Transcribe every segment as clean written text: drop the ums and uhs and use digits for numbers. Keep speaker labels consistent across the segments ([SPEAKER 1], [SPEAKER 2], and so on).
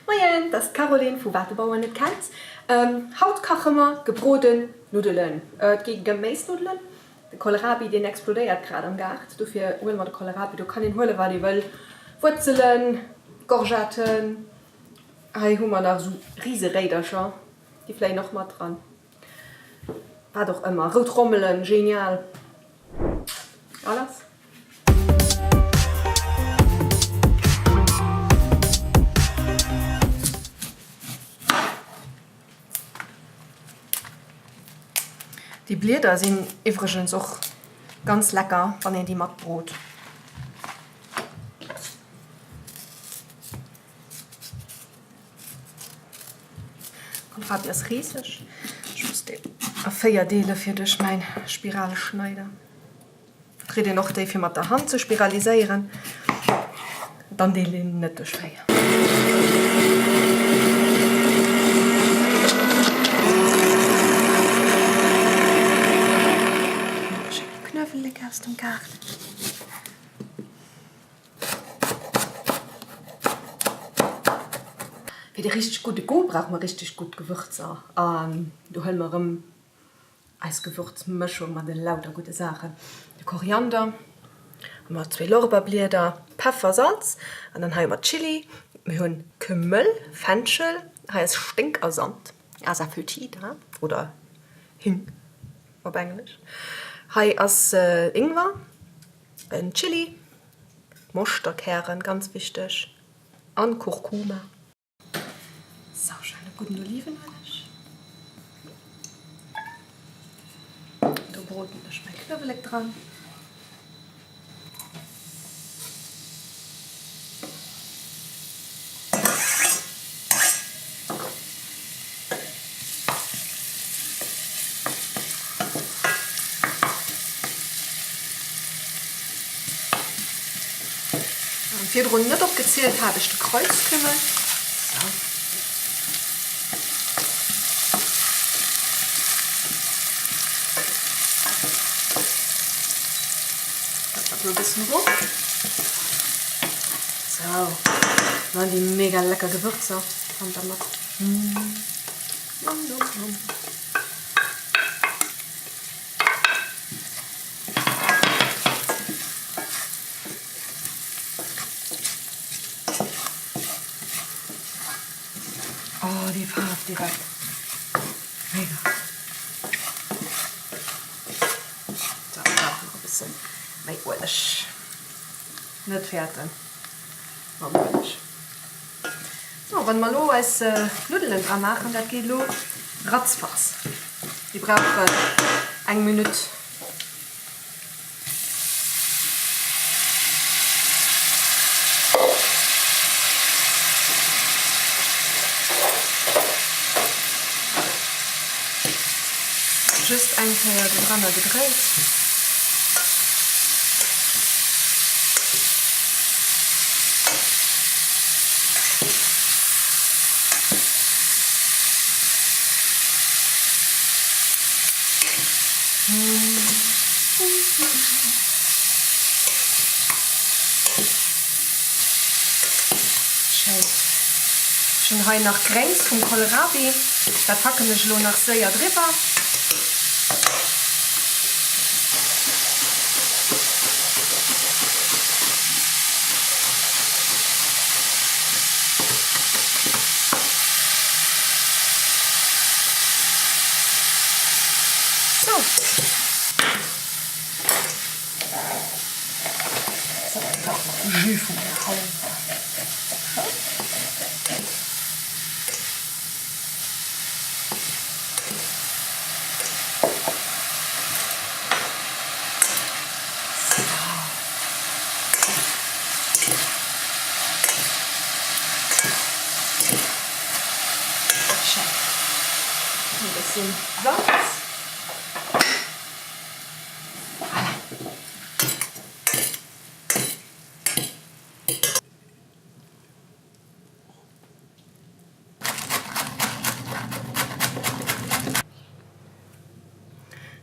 [SPEAKER 1] Moien, dat ass d'Caroline vu Wat de Bauer net kennt. Haut kache mer gebroden Nuddelen. Et gi Geméisnuddelen. De Kohlrabi deen explodéiert grad am Gaart, dofir huele mer de Kohlrabi. Do kann een huele wat ee wëll, Wuerzelen, Gorgetten. Hei hu mer nach esou Riseréidercher, déi fléien och mat dran. Wat och ëmmer. Rout Rommelen, genial. A lass! Déi Blieder sinn iwwregens och ganz lecker, wann een déi mat brot. Kohlrabi ass riseg. Ech muss deen a 4 deele fir duerch mäin Spiralschneider. Kritt een och déi fir mat der Hand ze spiraliséieren, dann deelt een net duerch 4. Knuewelek aus dem Gaart. Fir de richteg gudde Goût brauche mer richteg gutt Gewürzer an do huele mer erëm eis Gewürzmëschung mat elauter gudde Saachen, de Koriander, hu mer zwee Lorbeerblieder, Peffer, Salz an dann hei hu mer Chili, mir hunn Kümmel, Fenchel, hei ass Sténkersand, Asafoetida oder Hing op Englesch, hei ass Ingwer. En Chili, Moschterkären, ganz wichteg, an Kurkuma. Sauschéine gudden Olivenueleg. Do broden ech mäi Knuewelek dran. Virdrun net opgezielt hat ech de Kreuzkümmel. Sou. Dat dat elo e bëssen erof. Sou. Dann déi mega lecker Gewürzer an da mat. Nom nom nom. Oh, déi Faarf direkt. Mega. So, brauch nach e bëssen méi Ueleg. Net fäerten mam Ueleg. Sou, wann mer elo eis Nuddelen dra maachen, dat geet elo ratzfatz. Déi brauchen eng Minutt. Just eng Kéier do dranner gedréit. Schéin. Ech hunn hei nach Gréngs vum Kohlrabi, dat hacken ech elo nach séier driwwer. Sou. Sou, brauch nach Jus vun menger Hallef. E bëssen Salz. Voilà.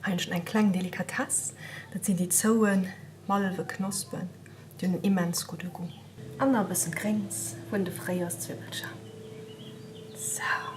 [SPEAKER 1] Hei hunn ech eng kleng Delikatess, dat sinn déi zoue Malveknospen, déi hunn en immens gudde Goût. An nach e bëssen Gréngs vun de Fréijoerszwibbelcher. Sou.